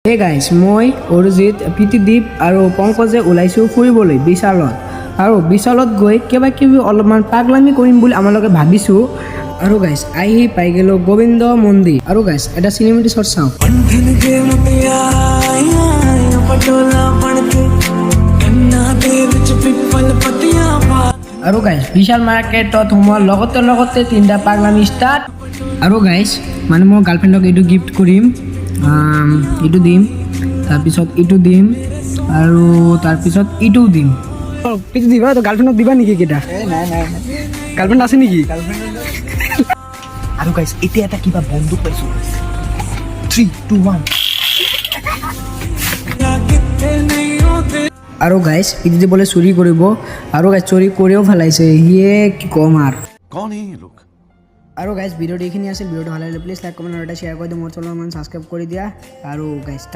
হে গাইছ, মই অৰিজিত, প্ৰীতিদ্বীপ আৰু পংকজে ওলাইছোঁ ফুৰিবলৈ বিশালত। আৰু বিশালত গৈ কিবা কিবি অলপমান পাগলামি কৰিম বুলি আমালোকে ভাবিছোঁ। আৰু গাইছ, আহি পাই গ'লোঁ গোবিন্দ মন্দিৰ। আৰু গাইছ, এটা চিনেমেটিক শ্বট চাওঁ। ਬੰਧਨ ਦੇ ਮੁਟਿਆਰਾਂ ਪਟੋਲਾ ਬਣ ਕੇ ਕੰਨਾਂ ਦੇ ਵਿੱਚ ਪਿੱਪਲ ਪੱਤੀਆਂ ਪਾ। আৰু গাইছ, বিশাল মাৰ্কেটত সোমোৱাৰ লগতে লগতে তিনিটা পাগলামি ষ্টাৰ্ট। আৰু গাইছ, মানে মই গাৰ্লফ্ৰেণ্ডক এইটো গিফ্ট কৰিম। এইটো দিম, তাৰপিছত এইটো দিম আৰু তাৰপিছত এইটোও দিম। এইটো দিবা তো? গাৰ্লফ্ৰেণ্ডক দিবা নেকি কেইটা? গাৰ্লফ্ৰেণ্ড আছে নেকি? আৰু গাইছ, এতিয়া এটা কিবা বন্দুক পাইছো। 3, 2, 1। ਕਿੱਥੇ ਨਹੀਂ ਉਹਦੇ। আৰু গাইছ, ইটো বোলে চুৰি কৰিব। আৰু গাইছ, চুৰি কৰিও পেলাইছে সিয়ে, কি ক'ম আৰু। कौन है ये लोग? আৰু গাইছ, ভিডিঅ'টো এইখিনি আছিল। ভিডিঅ'টো ভাল লাগিলে প্লিজ লাইক, কমেণ্ট আৰু এটা শ্বেয়াৰ কৰি দিয়া। মোৰ চেনেল মানে ছাবস্ক্ৰাইব কৰি দিয়া। আৰু গাইছ।